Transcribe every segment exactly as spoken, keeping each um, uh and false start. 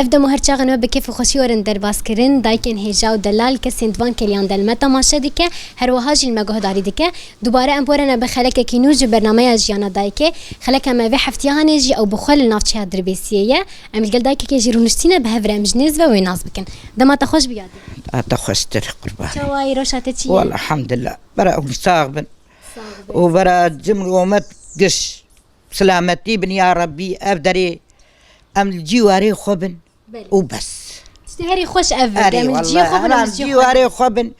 Ev dem û her çaxên we bi kêf û xweşî werin derbaskirin, dayikên hêja û delal kesên di van kêliyan de li me temaşe dike, her wiha jî li me guhdarî dike. Dubare em borene bi xelekekî nû ji bernameya Jiyana Dayikê. Xeleka me vê heftiya hanê jî ew bi xwe li navçeya Dirbêsiyê ye. Em li gel dayikekê jî rûniştîne, bi hev re em ji nêz ve wê nas bikin. Dema te xweş biyadî. A te xweştir qurban. Çawayî, roşa te çi ye? Wala elhamdulillah. Bera hûn sax bin. Sax bin. Û bera cimr û omet giş. Silametî bin ya Rebbî, ev derê em li cîwarê xwe bin Belê. Û bes. Tiştê herî xweş ev e, Erê em li ciyê xwe bin, em li ciyê xwe bin. Cîwarê xwe bin,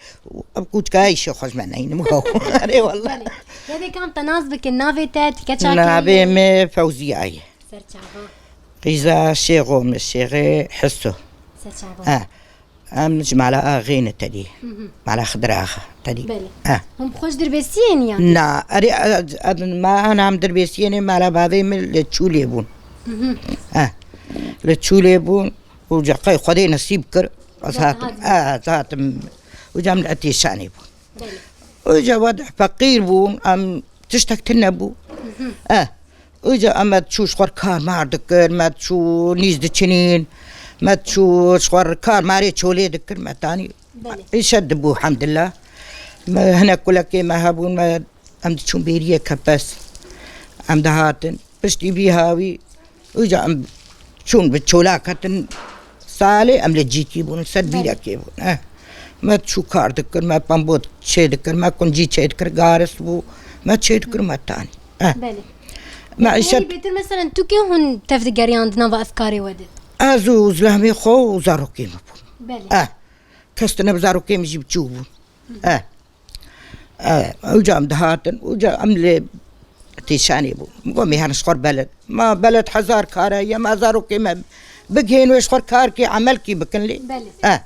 ev kûçkaya îşê xwe ji me neynim. Erê wallah. Belê. Yadê kam te nas bikin, navê te, ti keça kê ye? Navê me Fewziya ye. Serçava. Qîza Şêxo me, Şêxê Hiso. Serçava. Ha. Em ji mala Axê ne tedî. Mhm. Mala Xidir Axa tedî. Belê. Eh. Hûn bi xwe ji Dirbêsiyê ne yan? Na, erê, e, e, ma ana em Dirbêsiyê ne, mala bavê min li Çûlê bûn. Mhm. Eh. Li Çûlê bûn. Û ca qey Xwedê nesîb kir. Ez Belê, hatim. Hatim. Eh, ez hatim. Û ca em li Etêşanê bûn. Belê. Û ca wed feqîr bûn. Em tiştek tune bû. Mhm. Eh. Îca em me diçû ji xwe re kar mar dikir, me diçû nîz diçinîn, me diçû ji xwe re kar marê çolê dikir, me tanî Belê. îşe dibû, hemdillah. Me hinek kulekê me hebûn, me, em diçûn bêriyê kepes. Em dihatin. Piştî vî hawî, îca em çûn bi çola ketin. Salê em li cîkî bûn, ser Belê. bîrekê bûn. Eh. Me çû kar dikir, me pembo çê dikir, me kuncî çê dikir, garis bû, me çê dikir, me tanî. Eh. Belê. Me Yanî îşet bêtir meselen tu kê hûn tev digeriyan di nava ev karê we de? Ez û zilamê xwe û zarokê me bûn. Belê. Eh. Kes tune bi zarokê min jî biçûk bûn. Eh. Eh, uca em dihatin, uca em li Têşanê bû. Min got, "Mêhan ji xwe re beled." Ma beled hezar kare ye, ma zarokê me bigihên wê ji xwe re karkê, emelkî bikin lê. Belê. Eh.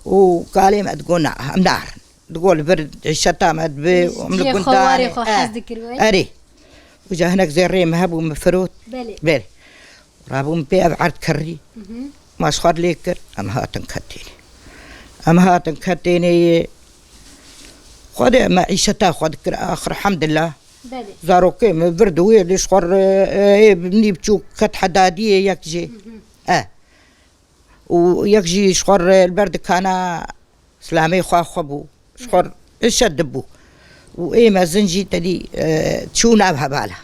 Û kalê me digot, "Na, em narin." Digot, "Li vir şeta me dibe, Ji em li cihê xwe, gundan warê e." xwe Eh. hez dikir wê. Erê. Uca hinek zêrê me hebû, me firot. Belê. Belê. Rabûm pê ev erd kirrî. Mhm. Ma ji xwe lê kir, em hatin ketênê. Em hatin ketênê yê. Xwedê me îşeta xwe dikir, axir hemdillah. Belê. Zarokê min vir di wê lê ji xwe re, e, ê nî biçûk ket hedadiyê yek jê. Mhm. E. Û yek jî ji xwe re li ber dikana Silamê xwe xwe bû. Ji xwe re îşe dibû. Û ê mezin jî tedî, e, çû nav hevala.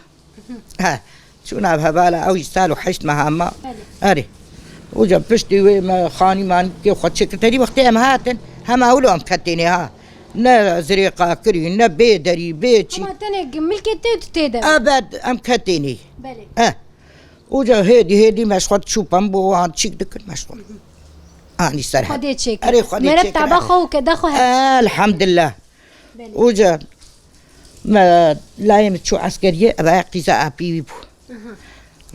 He, çû nav hevala, ew jî sal û heşt meha ma. Belê. Erê. Uca piştî wê me xanî manî kê xwe çêkir. Tedî wextê em hatin, hema wilo em ketênê ha. Ne zirêqa kirî, ne bê derî, bê çî. Ama tenê milkê tê tu tê de. Ebed em ketênê. Belê. Eh. Uca hêdî hêdî me ji xwe çû pembo wan çîk dikir me ji xwe. Anî ser Xwedê çêkir. Erê, Xwedê Mere çêkir, taba erê. xwe û keda xwe hep. Elhamdillah. Belê. Uca me layê min çû eskeriyê, eve qîza apî wî bû. Aha.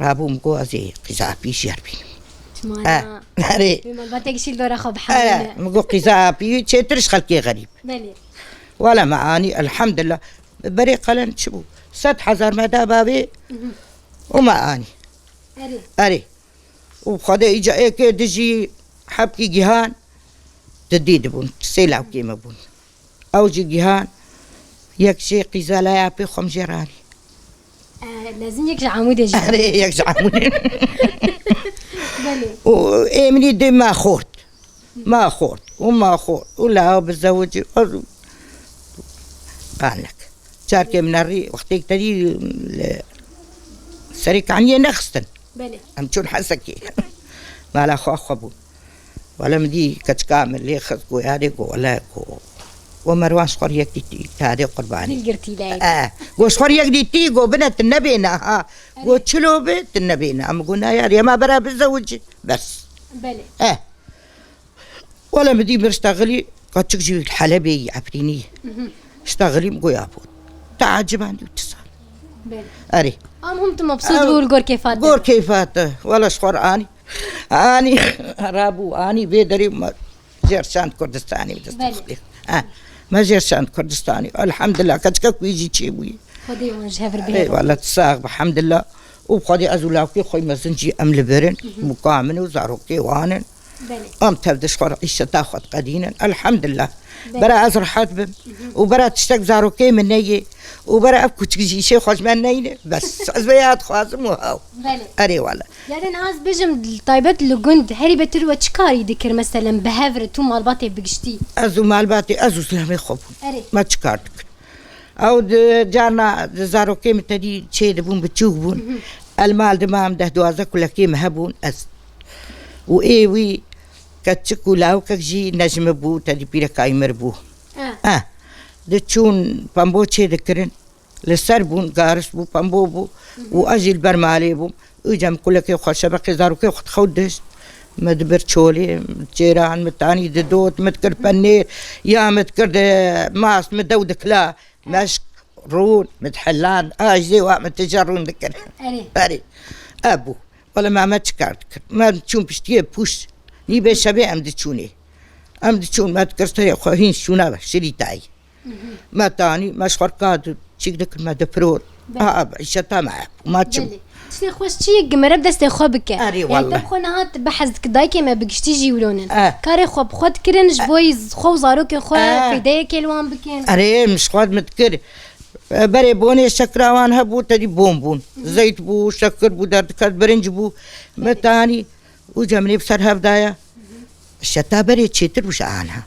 Rabû min got, "Ez ê qîza apî jî herbînim." Çima Eh, na? erê. Wê malbatek jî li dora xwe Eh, bihewîne. min got, "Qîza apî wî çêtir ji xelkê xerîb." Belê. Wala me anî, elhamdillah. Berê qelen çi bû? Sed hezar me da bavê Mhm. û me anî. Erê. Erê. Û Xwedê îca êkê dijî hebkî gihan di dî dibûn. Sê lawkê me bûn. Ew jî gihan yek jê qîza laya pê xwe min jê ranî. Eh, mezin yek ji Amûdê jî. Erê, yek ji Amûdê. Belê. Û ê min î dê me xort. Ma xort û ma xort û la bizewicî. Qanek. Carkê min erî wextêk te dî li serê kaniyê nexistin. Belê. Em çûn Hesekê. Mala xwe xwe bû. Wele min dî keçika min lê xist, go yadê, go wele, go. Go Merwan ji xwe re yek dîtî, tadê qurbanî. Dil girtî lê. E, go ji xwe re yek dîtî, go bine tu nebêne ha. Go Erê. çilo be, tu nebêne. Em go na yarî, ema bera bizewicî. Bes. Belê. E. Wele min dî min rişta xilî, qaçik jî Helebê yî, Efrînî. Mhm. Rişta xilî min goya bû. Te eciban dî û tisa. Belê. Erê. Am hûn tu mebsûd Ew bû li gor kêfa te? Gor kêfa te. Wele ji xwe re anî. Anî, rabû, anî vê derê me jêr şand Kurdistanê bi dest Belê. xwe. Ha. Me jêr şand Kurdistanê. Elhamdulillah, keçika ku jî çêbûyî. Xwedê wan ji hev re Ey bihêle. wele, tu sax be, hemdillah. Û bi Xwedê ez û lawkê xwe mezin jî em li vir in. Mhm. Bûka min û zarokê wan in. Belê. Em tev de ji xwe re îşeta xwe diqedînin. Elhamdillah. Bera ez rehet bim. Û bera tiştek zarokê min neyê. Û bera ev kuçik jî îşê xwe ji me neyne. Bes ez vê ya dixwazim û hew. Belê. Erê wele. Yarın az bijim taybet li gund herî betir we çi karî dikir meselen bi hev re tu malbatê bigiştî? Ez û malbatê ez û zilamê xwe bûn. Erê. Me çi kar dikir? Ew di carna di zarokê min tedî çê dibûn, biçûk bûn. El mal dima em deh duwazdeh kulekê me hebûn, ez û ê wî keçik û lawikek jî ne ji min bû, tedî pîreka wî mir bû. Eh. Eh. Diçûn pembo çê dikirin, li ser bûn, garis bû, pembo bû û ez jî li ber malê bûm. Îca min kulekê xwe, şebeqê zarokê xwe dixew dişt. Me dibir çolê, min çêran, min tanî didot, min dikir penêr, ya min dikir di mast, min dew dikla. Meşk, rûn, min diheland, a ji dê wa min tije rûn dikir. Erê. Erê. Ev bû. Wele me, me çi kar dikir? Me çûn piştiyê pûş. Nîvê şevê em diçûnê. Em diçûn, me dikir serê xwe hîn şûna ve, şirîtayî. Me tanî, me ji xwe ka çîk dikir, me difirot. Belê. A, a, îşeta me ev bû, ma çi bû? Belê. Tiştê xweş çi ye, gi mere bi destê xwe bike. Erê, yani te welleh. Xwe niha tu behs dikir, dayikê me bi giştî jî wilo nin. Eh. Karê xwe bi xwe dikirin, ji bo xwe û zarokên xwe Eh. fêdeyekê li wan bikin. Erê, min ji xwe min dikir. Berê bonê şekira wan hebû, tedî bon bûn. Zeyt bû, şekir bû, derdiket, birinc bû. Me tanî, û ca min ê bi ser hev daye. Şeta berê çêtir bû ji aniha.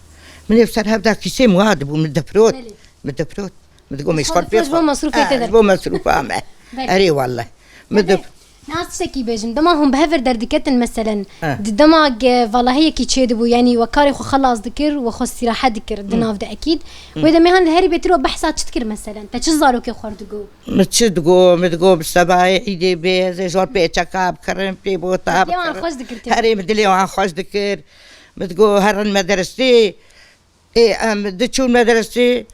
Min ê bi ser hev da kîsê min wa dibû, min difirot. Belê. Min difirot. Min digot, min ji xwe pê xwe. Ji bo mesrûfê te de. Ji bo mesrûfa me. Belê. Erê welleh. Min dif- Nas tiştekî bêjim, dema hûn bi hev re derdiketin meselen, di dema ge valahiyekî çêdibû, yanî we karê xwe xelas dikir, we xwe îstîrahet dikir di nav de ekîd. Wê demê han li herî bêtir we behsa çi dikir meselen? Te çi zarokê xwe re digot? Min çi digot? Min digot, bi sebayê îdê bê, ez ê ji we pêçeka bikirim, pê bota bikirim. Dilê wan xweş dikir. Herê min dilê wan xweş dikir. Min digot, herin mederesê. Ê, em diçûn mederesê,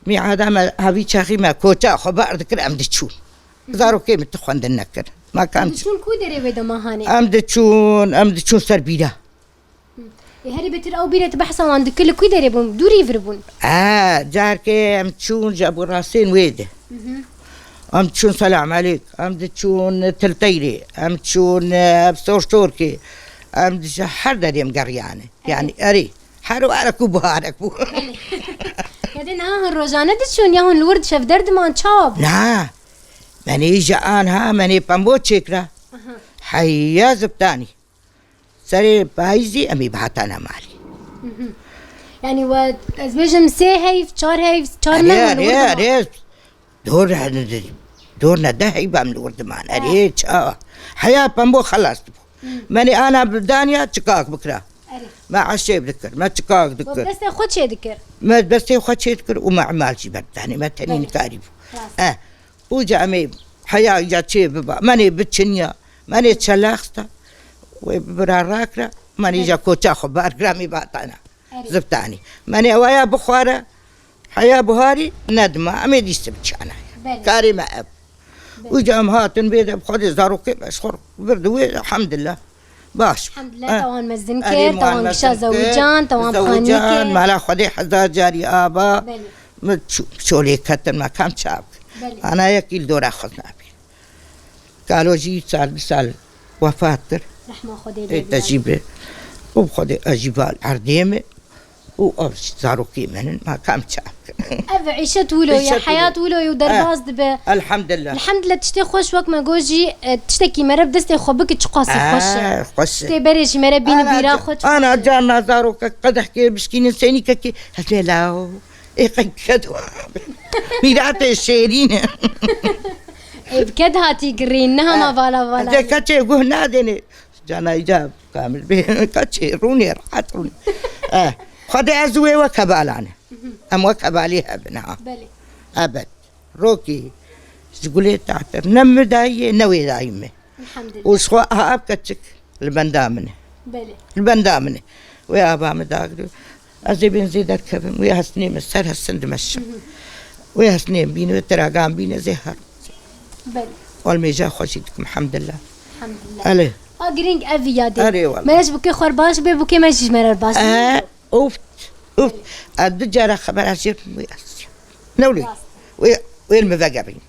mîada me havî çaxî me koça xwe bar dikir, em diçûn. Zarokê min tu xwendin nekir. Ma kam Em diçûn ku derê wê dema hanê? Em diçûn, em diçûn ser bîra. Ê, herî betir ew bîrê tu behsa wan dikir, li ku derê bûn? Dûrî vir bûn? E, carkê em çûn ji Ebû Rasên wê de. Em diçûn Selam Elîk, em diçûn Tilteyrê, em diçûn, e, Sorsorkê, em diçûn her derê em geriyane. Yani erê. Her warek û biharek bû. Belê. Kedê niha hûn rojane diçûn ya hûn li wir şevderdin man çawa bû? Na. Me nê ji aniha me nê pembo çêkira. Aha. Heya ziftanî. Serê payîzî em ê bihatana malê. Mhm. Yani we ez bêjim sê heyv, çar heyv, çar meh hûn li wir diman. Erê, erê, erê. Dor, dor ne de heyba min li wir diman. Erê, çawa. Heya pembo xelas dibû. Hmm. Me nê ana bi daniya çikak bikira. Erê. Me eşê dikir, me çikak dikir. Bi destê xwe çê dikir. Me destê xwe çê dikir û me emal jî berdanê, me tenê Belê. Nikarî bû. Rast. Eh. Û ca em ê heya îca çê biba. Me nê biçiniya, me nê çelaxista. Wê bira rakira, me nê Belê. Îca koça xwe bar kira, me batana. Erê. Ziftanî. Me nê ewaya bixware, heya buharî nedima, em ê dîse biçanaya. Belê. Karê me ev. Belê. Û ca em hatin vê de bi Xwedê zarokê me ji xwe vir di wê, elhamdillah. Baş. Elhamdillah, Eh. te wan mezin Erê, kir, te wan wan gişa mezin kir, zewican, te wan zewican, panî kir. Mala Xwedê hezar carî aba. Belê. Min çû-, çolê ketin me kam çav kir. Belê. Ana yekî li dora xwe nabî. Kalo jî sal bi sal wefat kir. Rehma Xwedê Ê lê te jî bi. Û Xwedê ez jî val erdê min û ev zarokê min in, ma kam çav kir. Ev îşet wilo ye, Îşet wilo. Heyat wilo ye û derbas Eh, dibe. Elhamdulillah. Elhamdulillah, tiştê xweş wek me got jî, e, tiştekî mere bi destê xwe bike çiqasî xweş e. Eh, xweş e. Tiştê berê jî mere bîne Ana bîra ca-, xwe çi ana xweş e. Carna zarokek qedehkê bişkînin senîkekê. Hezê law. Ê qey ked wa. Mîratê şêrîn e. Ê bi ked hatî girîn, ne hema Eh, vala vala. Hezê keçê guh nadêne. Cana îca kamil bê. Keçê rûnê, rehet rûnê. Eh, Xwedê ez wê wek hevalane. Em wek hevalî hebin ha. Belê. Ebed. Rokî ji gulê tatir. Ne min dayî ye, ne wê dayî me. Elhamdülillah. Û ji xwe aha ev keçik li benda min e. Belê. Li benda min e. Wê ava min dagirî. Ez ê bên zê derkevim. Wê hesnê min ser hesin dimeşim. Wê hesnê min bîne, wê tiragan bîne zê her. Belê. Olmêja xwe jî dikim, elhamdülillah. Elhamdülillah. Elê. A girîng ev ya dê. Erê wala. Mere ji bûkê xwe baş bê, bûkê me jî ji mere baş bê. Eh, uft, uft. Ez du cara xebera jê wê ez. Ne wê? Rast. Wê, wê min vegerîn.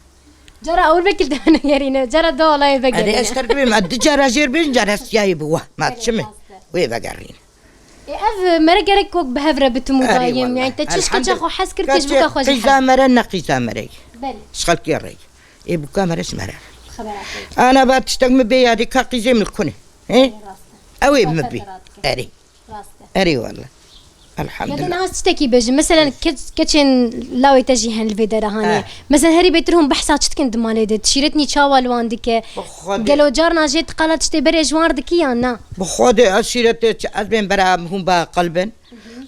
Cara ewil vekî li te vegerîne, cara du alayê vegerîne. Erê, ez ter dibêm, ez du cara jêr bêjin, cara siyayê bi weh, ma Erê, çi min? Rast e. Wê vegerîne. Ev mere gerek wek bi hev re bitim û Erê dayim. Wele. Yani te çi ji keça xwe hez kir, te ji bûka xwe jî hez. Qîza mere ne qîza mere ye. Belê. Ji xelkê re ye. Ê bûka mere ji mere. Xebera te. Ana ba tiştek min bê yadî ka qîzê min li kunê. He? Rast e. Ew ê min bê. Erê. Rast e. Erê wele. Ya de Elhamdulillah. Niha tiştekî bêjin. Mesela keç-, keçên lawê te jî hen li vê dera hanê. Eh. Mesela herî bêtir hûn behsa çi dikin di malê de? Şîret nî çawa li wan dike? Bi Xwedê. Gelo carna jê tu qala tiştê berê ji wan re dikî yan na? Bi Xwedê ez şîretê çi, ez bên bera hûn ba qelbin.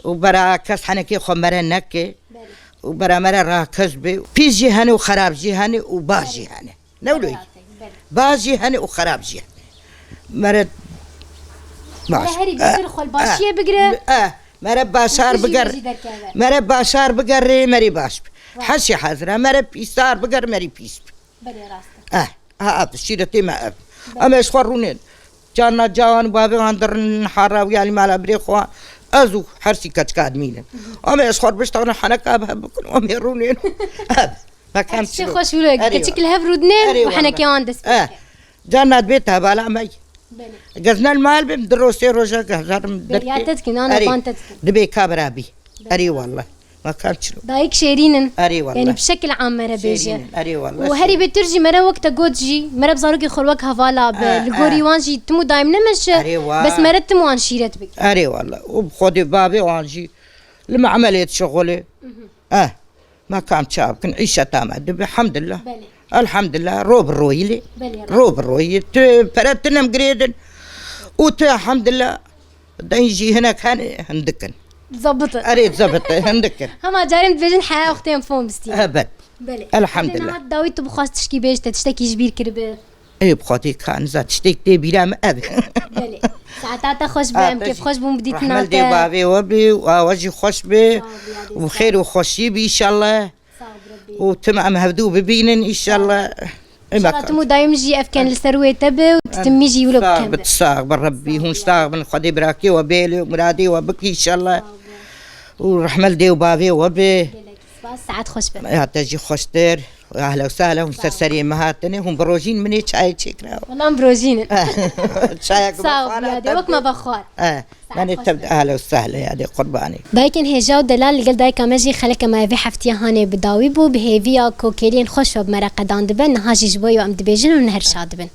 Û bera kes henekê xwe mere neke. Belê. Û bera mere ra kes bê. Pîs jî hene û xerab jî hene û baş jî hene. Ne wilo yî? Belê. Baş jî hene û xerab jî hene. Mere baş. Mere herî bêtir xwe li başiyê bigire. Eh, eh. Mere başar biger. Jî derkeve. Mere başar bigerê, merî baş bi. Rast. Her şey hazir e. Mere pîsar biger, merî pîs bi. Belê rast e. Eh, ha, ev şîretê me ev. Belê. Em ê ji xwe rûnên. Carna cawan û bavê wan dirin hara wî alî mala birê xwe. Ez û her sî keçika dimînin. Em ê ji xwe biştexin heneka bi hev bikin, em ê rûnên. Ev. Mekan çilo. Xweş wilo, erê keçik li hev rûdinên û henekê wan dest pê. Eh. Carna dibê te hevala me. Belê. Gezne li mal bim, di roj sê roja gezarim derkê. Beriya te dikin, ana ban te dikin. Dibê kabira bî. Erê wallah. Mekan çilo. Dayik şêrîn in. Erê wallah. Yani bi şekil am mere bêje. Şêrîn in. Erê wallah. Û herî bêtir jî mere wek te got jî, mere bi zarokê xwe wek hevala be. Eh, li gorî wan jî tim û daim nemeşe. Erê wa. Bes mere tim wan şîret bike. Erê wallah. Û bi Xwedê bavê wan jî li me emelê dişixulê. Eh. Ma kam çav bikin, îşeta me dibe, hemdillah. Belê. Elhamdillah, ro bi royî lê. Belê, ro bi royî. Tu pere tinem girêdin. Û tu, elhamdillah, deyn jî hinek hene, hindikin. Zabit e. Erê, zabit e, hindikin. Hema carin dibêjin, heya wextê em fom bistîne. Evet. Belê. Elhamdillah. Niha dawî tu bixwast tişkî bêj, te tiştekî ji bîr kiribe? Ê, bi Xwedê ka niza tiştek tê bîra min ev. Belê. Saeta te xweş be, em kêfxweş bûn bi dîtina te. Rehmel dê bavê we bî û awe jî xweş bî. Sağ ol, ya dê, û xêr û xweşî bî înşallah. Sağ ol, bi Rebbî. Û tim em hevdû bibînin înşallah. Ê, me înşallah tim û dayim jî ev ken li ser wê te bi û tu tim jî wilo bikem. Sax bi, sax bi Rebbî. Hûn sax bin, Xwedê birakê we bêlê û miradê we bik înşallah. Sağ ol, bi. Û rehmel dê û bavê we bi. Gelek spas, saet xweş be. Ya te jî xweştir. Ehla û sehla, hûn ser serê me hatine, hûn birojîn, min ê çayê çêkirawa. Wela em birojîn in. Çayek. Sağ ol, ya dê, wek me vexwar. Eh, saet xweş be. Ehla û sehla, ya dê qurbanê. Dayikên hêja û delal, li gel dayika me jî xeleke me vê heftiya hanê bi dawî bû, bi hêviya ku kêliyên xweş we bi me re qedan dibe, niha jî ji bo ew em dibêjin û ne her şa dibin.